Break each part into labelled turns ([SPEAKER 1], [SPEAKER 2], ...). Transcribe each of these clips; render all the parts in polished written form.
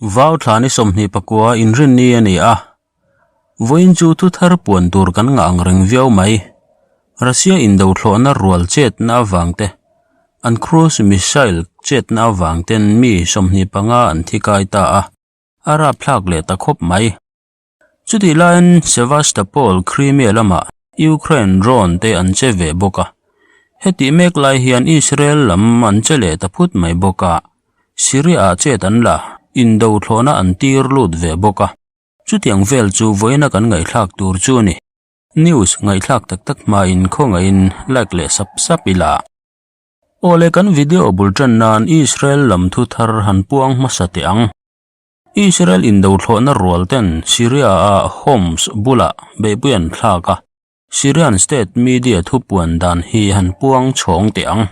[SPEAKER 1] Vau thla ni 29 inrinni a ni a, vawiin chu thu thar puan tur kan ngah ang reng viau mai. Russia indo thlawhna rual chetna avang te, an cruise missile chetna avang ten mi 25 an thi kai ta a, a rapthlak leh ta khawp mai. Chutih laiin Sevastopol, Crimea lamah Ukraine drone te an che ve bawk a. Hetih mek lai hian Israel lam an che leh ta phut mai bawk a, Syria-ah chet an la, indo thlawhna an tir lut ve bawk a. Chutiang vel chu vawiina kan ngaihthlak tur chu a ni. News ngaihthlak tak tak hmain khawngaihin like leh sap sap ila. Awle kan video bul tan nan Israel lam thu thar han puang hmasa teh ang. Israel indo thlawhna rual ten Syria-a Homs bulah beihpui an thlak a, Syrian state media thupuan dan hi han puang chhawng teh ang.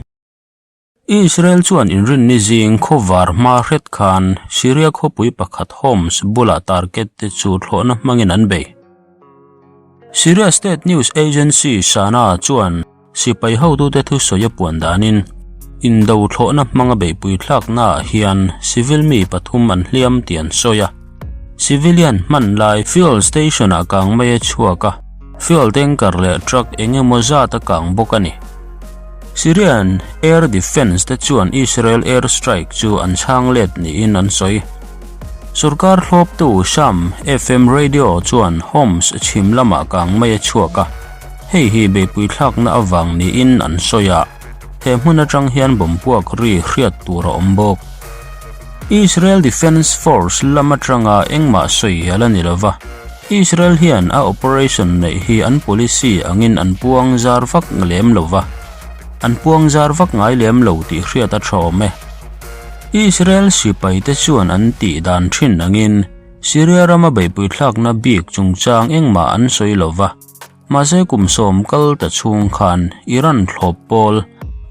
[SPEAKER 1] Israel chuan inrinni zing khawvar hma hret khan Syria khawpui pakhat Homs bulah target te chu thlawhna hmangin an bei. Syria state news agency Sana chuan Sipai hotute thusawi a puan danin, indo thlawhna hmanga beihpui thlaknaah hian civil mi pathum an hliam tih an sawi a. Civilian hman lai fuel station-ah kang mai a chhuak a, fuel tanker leh truck eng emaw zat a kang bawk a ni. Syrian air defence te chuan Israel air strike chu an chhang let niin an sawi. Sorkar thlawptu Sham FM radio chuan Homs chhim lamah kang mai a chhuak a. Hei hi beihpui thlakna avang niin an sawi a, he hmun atang hian bomb puak ri hriat tur a awm bawk. Israel Defence Force lam atanga engmah sawi a la ni lo va, Israel hian a operation neih hi an policy angin an puang zar vak lem lo va, an puang zar vak ngai lem lo tih hriat a tha awm e. Israel sipaite chuan an tih dan thin angin Syria rama beihpui thlakna bik chungchang engmah an sawi lo va. Mahse kum sawm kal ta chhung khan Iran thlawp pawl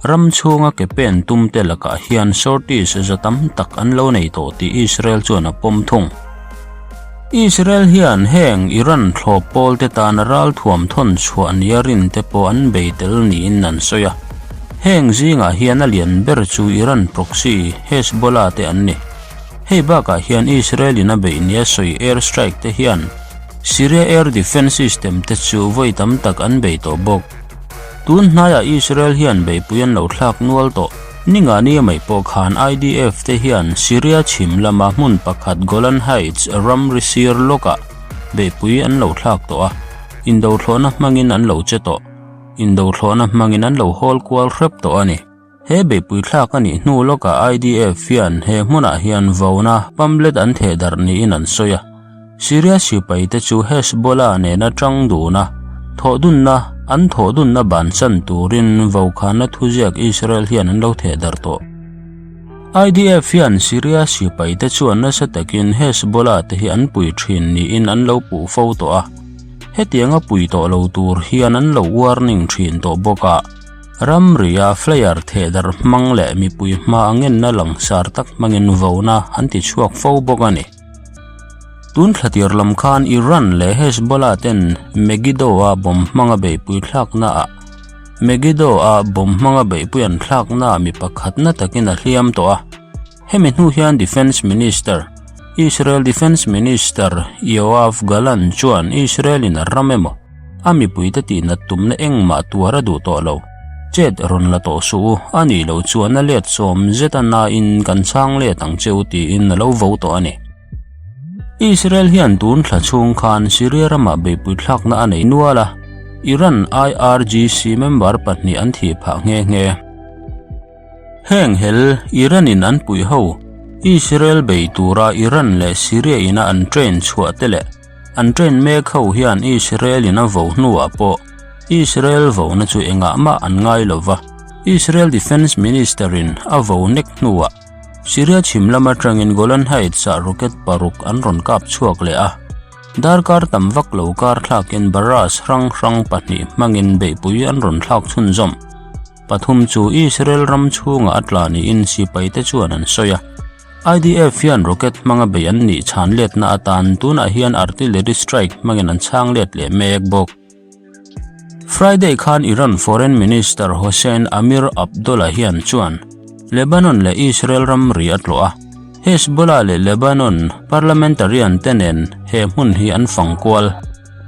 [SPEAKER 1] ram chhunga ke pen tum te lakah hian sorties za tam tak an lo nei tawh tih Israel chuan a pawm thung. Israel hian heng Iran thlawp pawl te tana ralthuam thawn chhuah nia rin te pawh an bei tel niin an sawi a. Heng zingah hian a lian ber chu Iran proxy Hezbollah te an ni. Hei bakah hian Israel in a beih nia sawi air strike te hian Syria air defence system te chu vawi tam tak an bei tawh bawk. Tun hnaiah Israel hian beihpui an lo thlak nual tawh. Ninga nia mai pawh khan IDF te hian Syria chhim lama hmun pakhat Golan Heights ramri sir lawkah beihpui an lo thlak tawh a, indo thlawhna hmangin an lo che tawh. Indo thlawhna hmangin an lo hawl kual hrep tawh a ni. He beihpui thlak a nih hnu lawkah IDF hian he hmunah hian vauna pamphlet an theh darh niin an sawi a. Syria sipaite chu Hezbollah nena tang duna thawhdunna an thawhdunna bansan turin vaukhana thuziak Israel hian an lo theh darh tawh. IDF hian Syria sipaite chuan nasa takin Hezbollah te hi an pui thin niin an lo puh fo tawh a. Hetianga pui tawh lo tur hian an lo warning thin tawh bawk a. Ramria flyer thehdarh hmang leh mipui hma a ngenna langsar tak hmangin vona an ti chhuak fo bawk a ni. Tun thlatir lam khan Iran leh Hezbollah ten Megiddo-a bomb hmanga beihpui thlaknaah Megiddo-a bomb hmanga beihpui an thlaknaah mi pakhat na takin a hliam tawh a. Hemi hnu hian Defence Minister, Israel Defence Minister Yoav Gallant chuan Israel-in a ram emaw, a mipuite tihnat tumna engmah tuar a duh tawh lo. Chet rawn la tawh suh u, a nih loh chuan a let sawm zet a nain kan chhang let ang che u tiin a lo vo tawh a ni. Israel hian tun thla chhung khan Syria ramah beihpui thlakna a nei nual a, Iran IRGC member pahnih an thih phah nghe nghe. Heng hel Iran-in an puih ho, Israel bei tura Iran leh Syria ina an train chhuah te leh an train mek ho hian Israel in a vo hnuah pawh Israel vona chu engah mah an ngai lo va, Israel Defence Minister in a vo nek hnuah Syria chhim lam atangin Golan Heights-ah rocket paruk an rawn kap chhuak leh a, darkar tam vak lo kar thlakin barrage hrang hrang pahnih hmangin beihpui an rawn thlak chhunzawm. Pathum chu Israel ram chhungah a tla niin sipaite chuan an sawi a. IDF hian rocket hmanga bei an nih chhan letna atan tunah hian artillery strike hmangin an chhang let leh mek bawk. Friday khan Iran Foreign Minister Hossein Amir Abdollahian chuan Lebanon leh Israel ramri a tlawh a. Hezbollah leh Lebanon parliamentarian te nen he hmun hi an fang kual.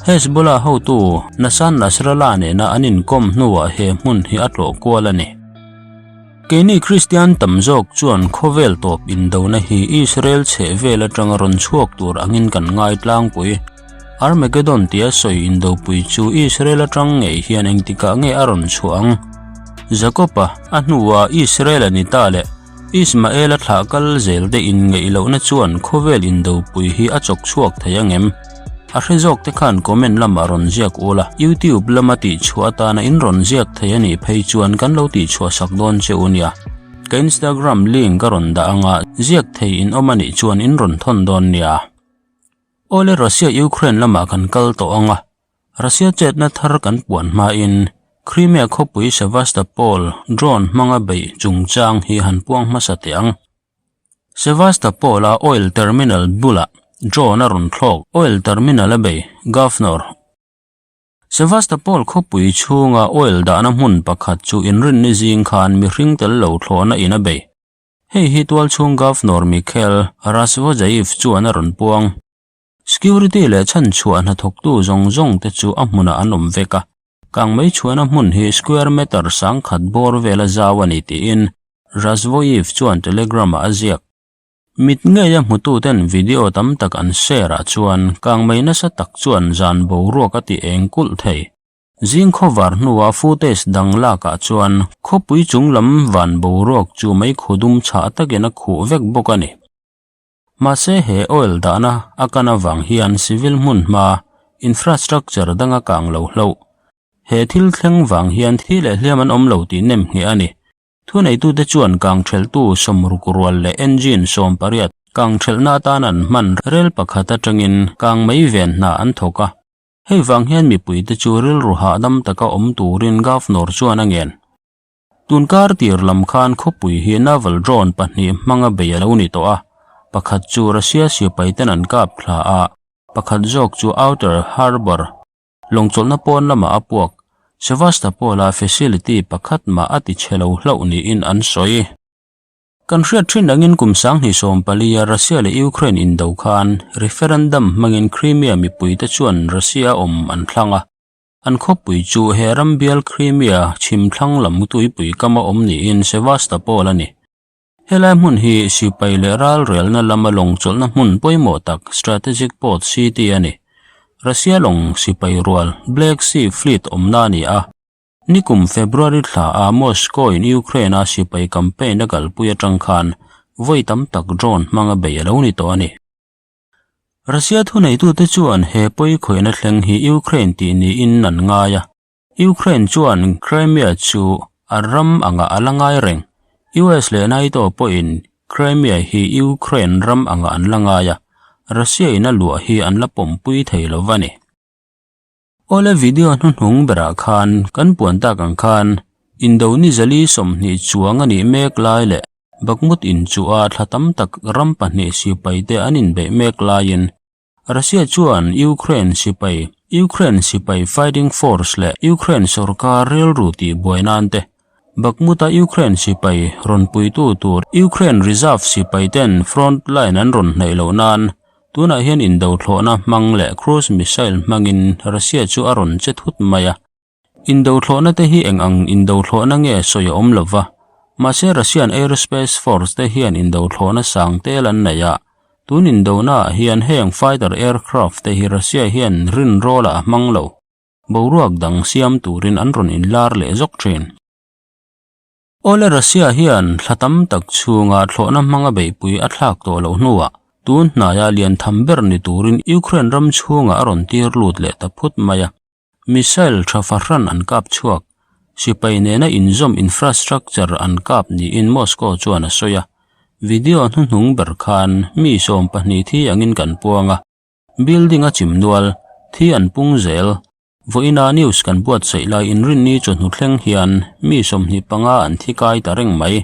[SPEAKER 1] Hezbollah hotu Nassan Nasrallah nena an inkawm hnuah he hmun hi a tlawh kual a ni. Keini Kristian tam zawk chuan khawvel tawp indona hi Israel chhehvel atanga rawn chhuak tur angin kan ngai tlangpui. Armageddon tia sawi indopui chu Israel atang ngei hian engtikah nge a rawn chhuah ang? Jakob-a a hnua Israel a ni ta leh Ismael-a thlah kal zel te inngeih lohna chuan khawvel indopui hi a chawk chhuak thei angem? A hre zawk te khan comment lamah rawn ziak ula, YouTube lama tihchhuah atana in rawn ziak thei a nih phei chuan kan lo tihchhuah sak dawn che u nia. Ka Instagram link ka rawn dah anga ziak thei in awm a nih chuan in rawn thawn dawn nia. Awle Russia Ukraine lamah kan kal tawh ang a, Russia chetna thar kan puan hmain Crimea khawpui Sevastopol drone hmanga beih chungchang hi han puang hmasa teh ang. Sevastopol-a oil terminal bulah drone a rawn thlawk, oil terminal a bei, Governor. Sevastopol khawpui chhunga oil dahna hmun pakhat chu inrinni zing khan mihring tel lo thlawhna in a bei. Hei hi tualchhung Governor Mikhail Razvozhayev chuan a rawn puang. Security leh chhanchhuah hnathawktu zawng zawng te chu a hmunah an awm vek a, kangmei chhuahna hmun hi square meter sangkhat bawr vela zau a ni tiin Razvoyev chuan Telegram-ah a ziak. Mit ngeia hmututen video tam tak an share ah chuan kangmei nasa tak chuan zan boruak a ti eng kulh thei. Zing khawvar hnua footage dang lakah chuan khawpui chung lam van boruak chu meikhu dum chhah takin a khuh vek bawk a ni. Mahse he oil dahna a kan avang hian civil hmun hma infrastructure danga kang lo hloh. He thil thleng vang hian thi leh hliam an awm lo tih nem ngheh a ni. Thuneitute chuan kang thelhtu sawmruk rual leh engine 80 kang thelhna atan an hman rel pakhat atangin kang mei ven hna an thawk a. Hei vang hian mipuite chu rilru hahdam taka awm turin Governor chuan a ngen. Tunkar tir lam khan khawpui hi naval drone pahnih hmanga bei a lo ni tawh a, pakhat chu Russia sipaiten an kap thla a, pakhat zawk chu Outer Harbour lawngchawlhna pawn lamah a puak. Sevastopol-a facility pakhat mah a ti chhe lo hlauh niin an sawi. Kan hriat thin angin kum 2014 a Russia leh Ukraine indo khan referendum hmangin Crimea mipuite chuan Russia awm an thlang a. An khawpui chu he ram bial Crimea chhim thlang lam tuipui kama awm niin Sevastopol a ni. Helai hmun hi sipai leh ralrelna lama lawng chawlhna hmun pawimawh tak strategic port city a ni. Russia lawng sipai rual Black Sea Fleet awmna a ni a. Nikum February thla a Moscow in Ukraine a sipai campaign a kalpui atang khan vawi tam tak drone hmanga bei a lo ni tawh a ni. Russia thuneitute chuan he pawi khawihna thleng hi Ukraine tih niin an ngai a, Ukraine chuan Crimea chu a ram angah a la ngai reng. US leh NATO pawhin Crimea hi Ukraine ram angah an la ngai a, Russia in a luah hi an la pawmpui thei lo va ni. Awle video hnuhnung berah khan kan puan tak ang khan Indo ni zali 20 chuang a nih mek lai leh Bakhmut in chu a thla tam tak ram pahnih sipai te an inbeih mek laiin Russia chuan Ukraine sipai Ukraine sipai fighting force leh Ukraine sorkar rilru tih buai nan te Bakhmut-a Ukraine sipai rawn puitu tur Ukraine reserve sipai ten front line an rawn hnaih loh nan Tunah hian indo thlawhna hmang leh cruise missile hmangin Russia chu a rawn che thut mai a. Indo thlawhna te hi eng ang indo thlawhna nge sawi a awm lo va. Mahse Russian Aerospace Force te hian indo thlawhna sang tel an nei a. Tun indonaah hian heng fighter aircraft te hi Russia hian rinrawlah a hmang lo. Boruak dang siam turin an rawn inlar leh zawk thin. Awle Russia hian thla tam tak chhunga thlawhna hmanga beihpui a thlak tawh loh hnuah tun hnaia lian tham ber ni turin Ukraine ram chhungah a rawn tir lut leh ta phut mai a. Missile tha fahran an kap chhuak. Sipai nena inzawm infrastructure an kap niin Moscow chuan a sawi a. Video hnuhnung ber khan mi 20 thi angin kan puang a. Building a chim nual, thi an pung zel. Vawiina news kan buatsaih lai inrinni chawhnu thleng hian mi 25 an thi kai ta reng mai.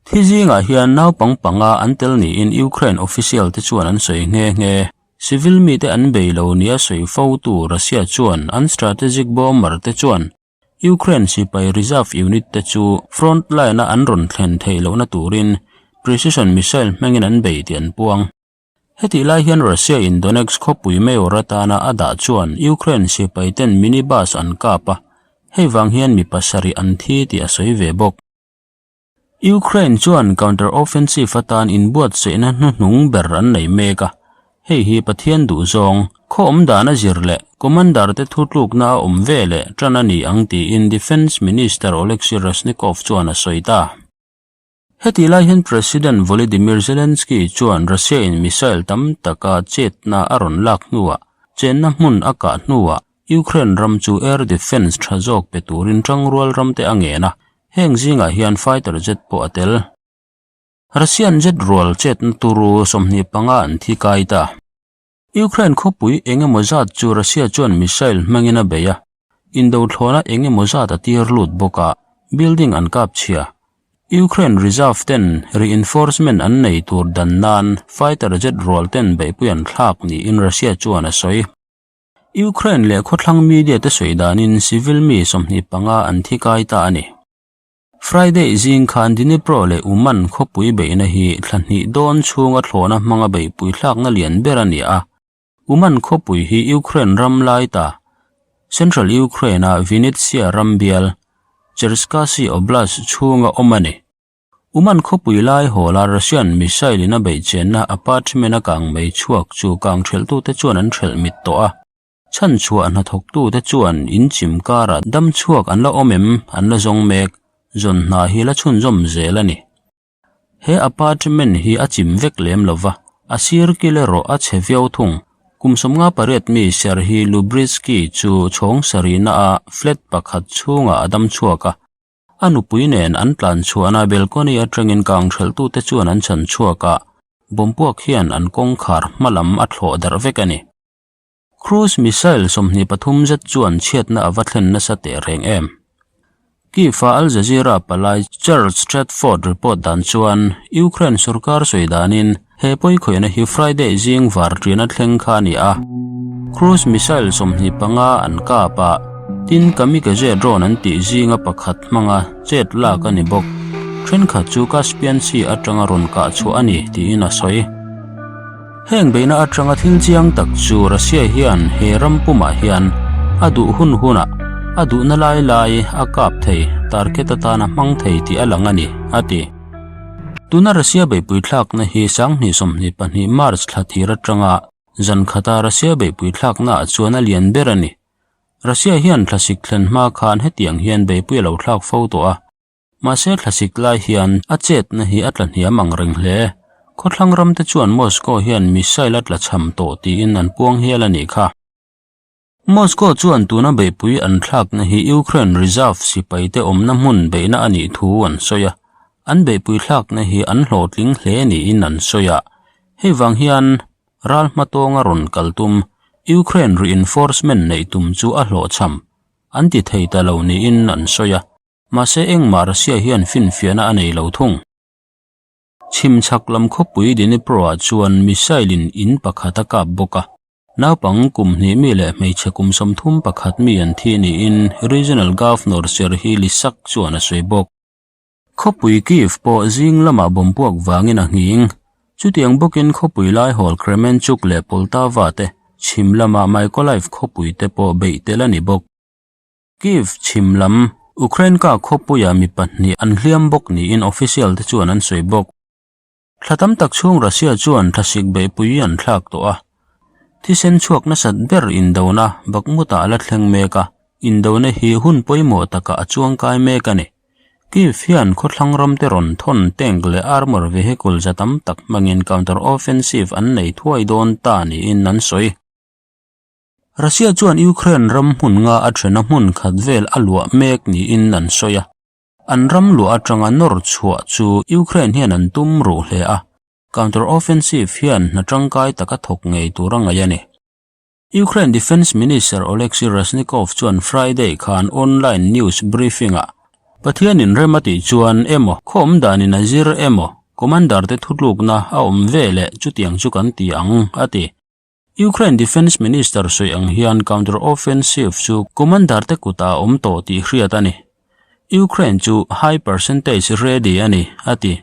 [SPEAKER 1] Thi zingah hian naupang panga an tel niin Ukraine official te chuan an sawi nghe nghe. Civil mite an bei lo nia sawi fotu Russia chuan an strategic bomber te chuan Ukraine sipai reserve unit te chu front line a an rawn thlen theih lohna turin Precision missile hmangin an bei tih an puang. Hetih lai hian Russia in Donetsk khawpui mayor atana a dah chuan Ukraine sipai ten minibus an kap a, hei vang hian mi pasarih an thi tih a sawi ve bawk. Ukraine chuan counter-offensive atan inbuatsaihna hnuhnung ber an nei mek a, hei hi Pathian duhzawng, khaw awm dan a zir leh commander te thutlukna a awm ve leh tan a ni ang tiin Defence Minister Oleksiy Reznikov chuan a sawi ta. Hetih lai hian President Volodymyr Zelensky chuan Russia in missile tam taka chetna a rawn lak hnuah chenna hmun a kah hnuah Ukraine ram chu air defence tha zawk pe turin tangrual ramte a ngen a, heng zingah hian fighter jet pawh a tel. Russian jet rual chetna turu 25 an thi kai ta. Ukraine khawpui eng emaw zat chu Russia chuan missile hmangin a bei a, indo thlawna eng emaw zat a tir lut bawk a, building an kap chhia. Ukraine reserve ten reinforcement an nei tur dan nan fighter jet rual ten beihpui an thlak niin Russia chuan a sawi. Ukraine leh khawthlang media te sawi danin civil mi 25 an thi kai ta a ni. Friday zing khan Dnipro leh Uman khawpui beihna hi thla hnih dawn chhunga thlawhna hmanga beihpui thlakna lian ber a ni a. Uman khawpui hi Ukraine ram lai ta, Central Ukraine-a Vinnytsia ram bial, Cherskasy Oblast chhunga awm a ni. Uman khawpui lai hawla Russian missile-in a beih chenna apartment-a kang mei chhuak chu kang thelhtute chuan an thelh mit tawh a. Chhanchhuah hnathawktute chuan in chim karah dam chhuak an la awm em an la zawng mek, zawn hna hi la chhunzawm zel a ni. He apartment hi a chim vek lem lo va, a sir kil erawh a chhe viau thung. Kum 58 mi Serhiy Lubritskiy chu chhawng sarihna a flat pakhat chhungah a dam chhuak a, a nupui nen an tlan chhuahna balcony atangin kang thelhtute chuan an chhan chhuak a, bomb puak hian an kawngkhar hma lam a thlawh darh vek a ni. Cruise missile 23 zet chuan chhiatna a va thlen nasa teh reng em. Kyiv-a Al Jazeera palai Charles Stratford report dan chuan Ukraine sorkar sawi danin he pawikhawihna hi Friday zing var ṭiana thleng kha a ni a. Cruise missile 25 an kap a, tin kamikaze drone an tih zinga pakhat hmanga chet lak a ni bawk. Thenkhat chu Caspian Sea atanga rawn kah chhuah a ni tiin a sawi. Heng beihna atanga thil chiang tak chu Russia hian he ram pumah hian a duh hun hunah a duhna lai lai a kap thei, target atana hmang thei tih a lang a ni, a ti. Tuna Russia beihpui thlakna hi 2022 March thla thir atanga zan khata Russia beihpui thlaknaah chuan a lian ber a ni. Russia hian thlasik thlen hma khan hetiang hian beihpui a lo thlak fo tawh a. Mahse thlasik lai hian a chetna hi a tla hniam ang reng hle. Khawthlang ramte chuan Moscow hian missile a tla cham tawh tiin an puang hial a nih kha. Moscow chuan tuna beihpui an thlakna hi Ukraine reserve sipaite awmna hmun beihna a nih thu an sawi a, an beihpui thlakna hi an hlawhtling hle niin an sawi a. Hei vang hian ral hmatawnga rawn kal tum Ukraine reinforcement neih tum chu a hlawhchham an ti thei ta lo niin an sawi a. Mahse engmah Russia hian finfiahna a nei lo thung. Chhim chhak lam khawpui Dnipro-ah chuan missile-in in pakhat a kap bawk a, naupang kum hnih mi leh hmeichhe kum 31 mi an thi niin Regional Governor Serhiy Lysak chuan a sawi bawk. Khawpui Kyiv pawh zing lamah bomb puak vangin a nghing. Chutiang bawkin khawpui laihawl Kremenchuk leh Poltava te chhim lama Mykolaiv khawpui te pawh beih tel a ni bawk. Kyiv chhim lam, Ukraine ka khawpuia mi pahnih an hliam bawk niin official te chuan an sawi bawk. Thla tam tak chhung Russia chuan thlasik beihpui an thlak tawh a. Thisen chhuak nasat ber indona Bakhmut-ah a la thleng mek a, indona hi hun pawimawh takah a chuangkai mek a ni. Kyiv hian khawthlang ram te rawn thawn tank leh armour vehicle za tam tak hmangin counter-offensive an nei thuai dawn ta niin an sawi. Russia chuan Ukraine ram hmun nga a thena hmun khat vel a luah mek niin an sawi a. An ram luah atanga nawr chhuah chu Ukraine hian an tum ruh hle a, counter-offensive hian hna tangkai taka thawk ngei tur a ngaih a ni. Ukraine Defence Minister Oleksiy Reznikov chuan Friday khan online news briefing-ah Pathianin rem a tih chuan emaw, khaw awm danin a zir emaw, commander te thutlukna a awm ve leh chutiang chu kan ti ang, a ti. Ukraine Defence Minister sawi ang hian counter-offensive chu commander te kutah a awm tawh tih hriat a ni. Ukraine chu high percentage ready a ni, a ti.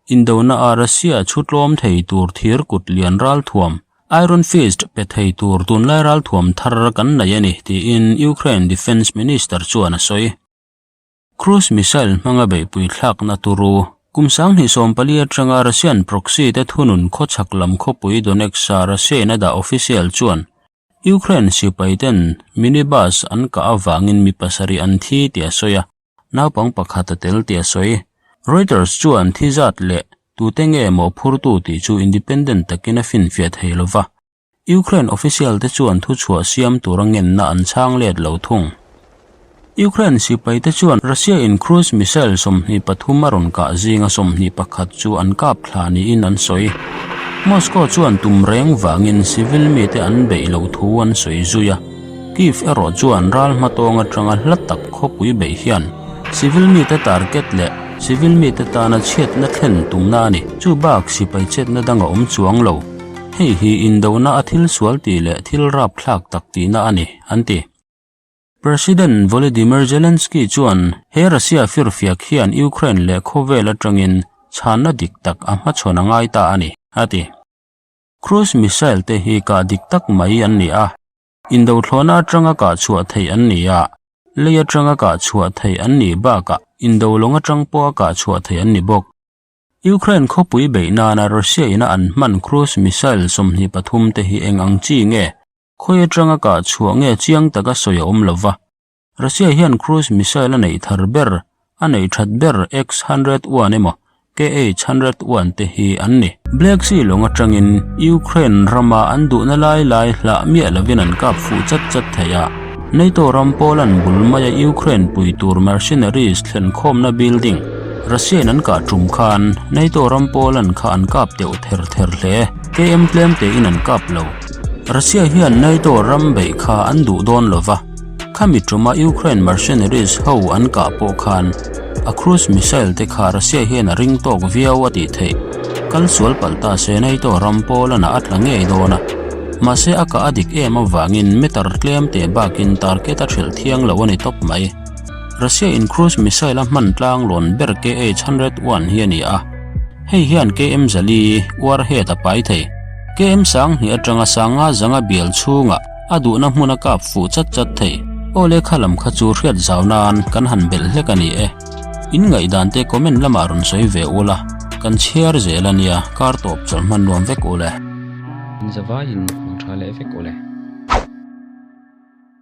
[SPEAKER 1] Indona a Russia chhu tlawm thei tur thir kut lian ralthuam, Iron Fist, pe thei tur tunlai ralthuam thar kan nei a ni, tiin Ukraine Defence Minister chuan a sawi. Cruise missile hmanga beihpui thlakna turu, kum 2014 atanga Russian proxy te thunun khawchhak lam khawpui Donetsk-a Russia-in a dah official chuan Ukraine sipai ten minibus an kah avangin mi pasarih an thi tih a sawi a, naupang pakhat a tel tih a sawi. Reuters chuan thi zat leh tute nge mawhphurtu tih chu independent takin a finfiah thei lova. Ukraine official te chuan thuchhuah siam tura ngenna an chhang let lo thung. Ukraine sipai te chuan Russia in cruise missile 23 a rawn kah zinga 21 chu an kap thla niin an sawi. Moscow chuan tum reng vangin civil mite an beih loh thu an sawi zui a. Kyiv erawh chuan ral hmatawng atanga hla tak khawpui beih hian civil mite target leh civil mite tana chhiatna thlen tumna a ni. Chu bak sipai chetna dang a awm chuang lo. Hei hi indona a thil sual tih leh thil rapthlak tak tihna a ni, an ti. President Volodymyr Zelensky chuan he Russia firfiak hian Ukraine leh khawvel atangin chhanna dik tak a hmachhawn a ngai ta a ni, a ti. Cruise missile te hi kah dik tak mai an ni a, indo thlawhna atanga kah chhuah theih an ni a, lei atanga kah chhuah theih an nih bakah indo lawng atang pawha kah chhuah theih an ni bawk. Ukraine khawpui beih nana Russia ina an hman cruise missile 23 te hi eng ang chi nge? Khawi atanga kah chhuah nge chiang taka sawi a awm lova. Russia hian cruise missile a neih thar ber, a neih that ber X-101 emaw KH-101 te hi an ni. Black Sea lawng atangin Ukraine rama an duhna lai lai hlah miah lovin an kap fuh chat chat thei a. NATO ram Poland bul maia Ukraine pui tur mercenaries thlenkhawmna building Russia-in an kah tum khan NATO ram Poland kha an kap deuh ther ther hle. KM tlem tein an kap lo. Russia hian NATO ram beih kha an duh dawn lo va, khami tuma Ukraine mercenaries ho an kah pawh khan a cruise missile te kha Russia hian a ring tawk viau a tih theih. Kal sual palh ta se NATO ram Poland-ah a tla ngei dawn a. Mahse a kah a dik em avangin meter tlem teh bakin target a ṭhelh thiang lo a ni tawp mai. Russia in cruise missile a hman tlang lawn ber KH-101 hi a ni a, hei hian KM Zali warhead a pai thei. KM 2000 atanga sanga zanga bial chhungah a duhna hmun a kap fuh chat chat thei. Aw le kha lam kha chu hriat zau nan kan han belh hlek a ni e. In ngaihdan te comment lamah rawn sawi ve ula, kan chhiar zel a nia, kar tawp chawlh hman nuam vek ule.
[SPEAKER 2] In zavaiin hmang tha leh vek ule.